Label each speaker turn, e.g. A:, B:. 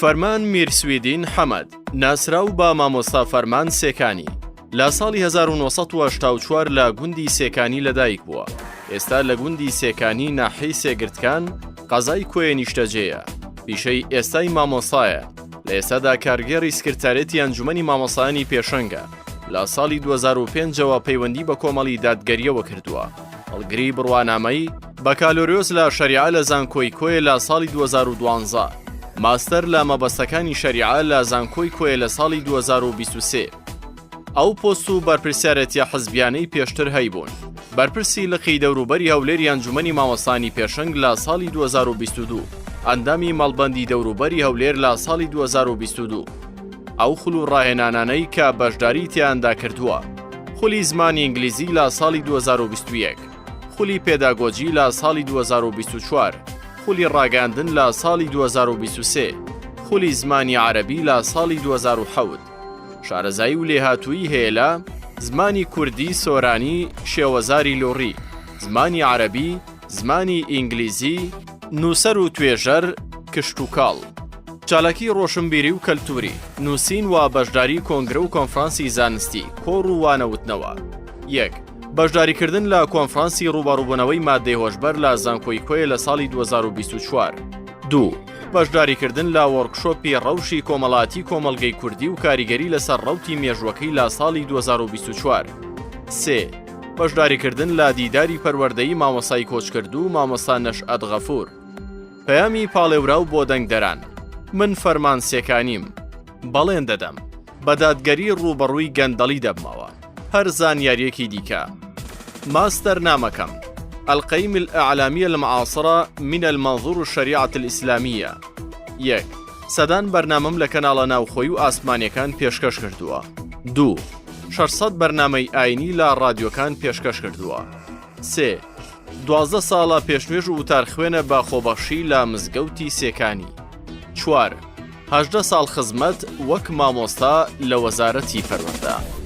A: فەرمان میرسویدین حەمەد، ناسراو بە مامۆستا فەرمان سێکانی، لە ساڵی 1984 لە گوندی سێکانی لەدایک بووە، ئێستا لە گوندی سێکانی ناحیەی سێگردکان، قەزای کۆیە نیشتەجێیە، پیشەی ئێستای مامۆستایە، لە ئێستادا کارگێڕی سکرتارێتی ئەنجومەنی مامۆستایانی پێشەنگە، لە ساڵی 2005 ەوە پەیوەندی بە کۆمەڵی دادگەرییەوە کردووە، هەڵگری بڕوانامەی بەکالۆریۆس لە شەریعە لە زانکۆی کۆیە لە ساڵی 2012، ماستەر لە مەبەستەکانی شەریعە لە زانکۆی کۆیە لە ساڵی 2023. ئەو پۆست و بەرپرسیارێتیە حزبیانەی پێشتر هەیبوون، بەرپرسی لقی دەوروبەری هەولێری ئەنجومەنی مامۆستایانی پێشەنگ لە ساڵی 2022، ئەندامی مەڵبەندی دەوروبەری هەولێر لە ساڵی 2022. ئەو خول و ڕاهێنانانەی کە بەشداری تیایاندا کردووە، خولی زمانی ئینگلیزی لە ساڵی 2021، خولی پێداگۆجی لە ساڵی 2024، خولی ڕاگەیاندن لە ساڵی 2023، خولی زمانی عەرەبی لە ساڵی 2007. شارەزایی و لێهاتوویی هەیە لە، زمانی کوردی سۆرانی، شێوەزاری لوڕی، زمانی عەرەبی، زمانی ئینگلیزی، نووسەر و توێژەر، کشتوکاڵ. چالاکی ڕۆشنبیری و کەلتووری، نووسین و بەشداری کۆنگرە و کۆنفرانسی زانستی، کۆڕ و وانەوتنەوە. یەک. بەشداریکردن لە کۆنفرانسی ڕووبەڕووبوونەوەی ماددەی هۆشبەر لە زانکۆی کۆیە لە ساڵی 2024. دوو. بەشداریکردن لە وۆرکشۆپی ڕەوشی کۆمەڵاتی کۆمەڵگەی کوردی و کاریگەری لەسەر ڕەوتی مێژووەکەی لە ساڵی 2024. سێ. بەشداریکردن لە دیداری پەروەردەیی مامۆستای کۆچکردوو مامۆستا نەشئەت غەفور. پەیامی پاڵێوراو بۆ دەنگدەران، من فەرمان سێکانیم، بەڵێن دەدەم بە دادگەری ڕووبەڕووی گەندەڵی دەبمەوە. هەر زانیارییەکی دیکە. ماستەر نامەکەم، القیم الاعلامیە المعاصرە من المنظور الشریعە الاسلامیە، یەک. سەدان بەرنامەم لە کەناڵە ناوخۆیی و ئاسمانیەکان پێشکەش کردووە. دوو. 600 بەرنامەی ئاینی لە ڕادیۆکان پێشکەش کردووە. سێ. 12 ساڵە پێشنوێژ و وتارخوێنە بە خۆبەخشی لە مزگەوتی سێکانی. چوار. 18 ساڵ خزمەت وەک مامۆستا لە وەزارەتی پەروەردە.